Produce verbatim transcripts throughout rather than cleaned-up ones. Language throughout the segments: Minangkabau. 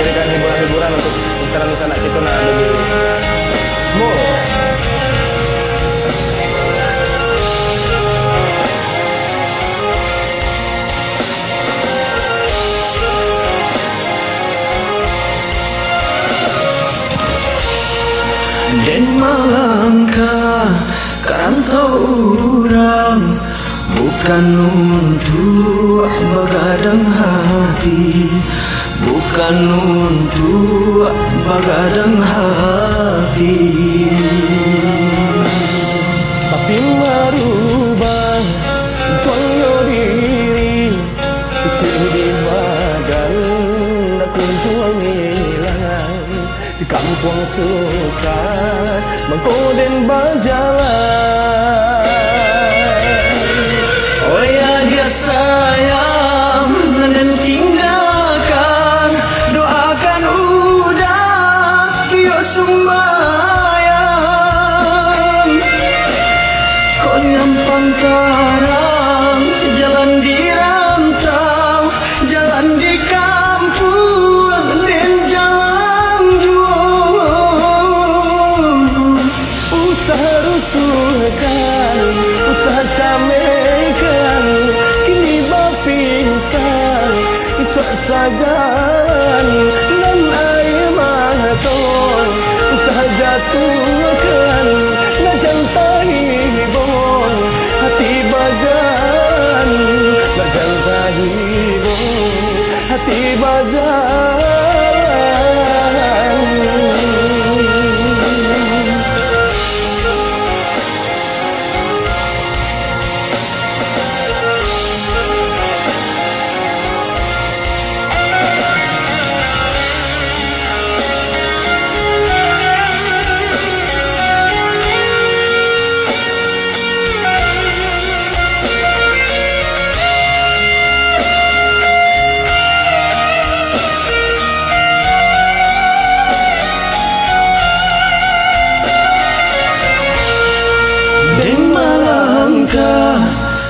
Berikan hiburan-hiburan untuk insan-insan kito nan ado di rumah. Den malangkah ka rantau urang, bukan untuak bagadang hati, bukan untuak bagadang hati. Tapi marubah untuaknyo diri, isi di badan dak kunjuang ilang. Di kampuang susah, mangko den bajalan. Oi adiak sayang, nan den tinggakan, doakan uda tiok sumbayang. Kok nyampang tarang, jalan di rantau, jalan di kampuang, den jalan juo. Usah rusuahkan, usah camehkan, kini bapinsang, isuak sajan nan aia mato. Usah jatuahkan, nak jan taibo, hati bajan, nak jan taibo, hati bajan. Den malangkah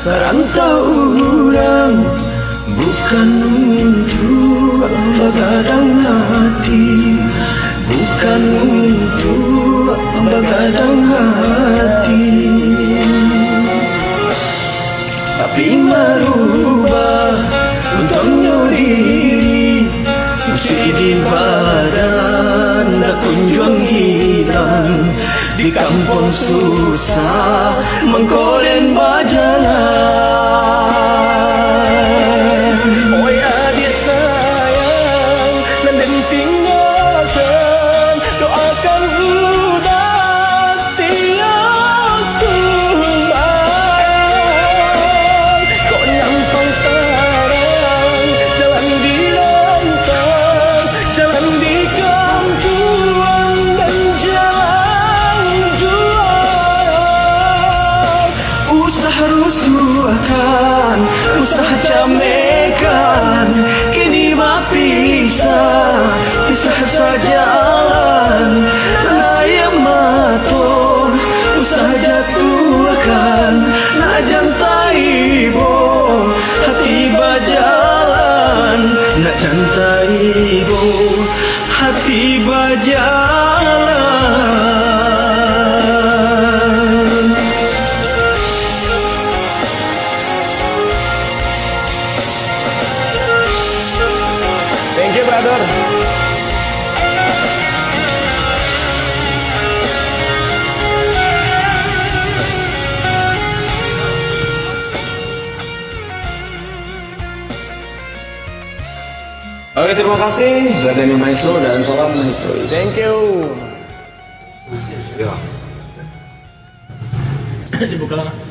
ka rantau urang, bukan untuak bagadang hati, bukan untuak bagadang hati. Tapi marubah untuaknyo diri, isi di badan dak kunjuang ilang. Di kampuang susah, mangko den bajalan. Oi adiak sayang, nan den tinggakan, doakan uda tiok sumbayang. Kok nyampang tarang, jalan di rantau, jalan di kampuang, den jalan juo. Usah rusuahkan, usah camehkan, kini bapisah, pisah sajalan, nan aia mato. Usah jatuahkan, nak jan taibo, hati bajalan, nak jan taibo, hati bajalan. Thank you, brother. Oke, terima kasih. Saya Daniel Maestro dan salam Maestro. Thank you. Ya. Dibuka.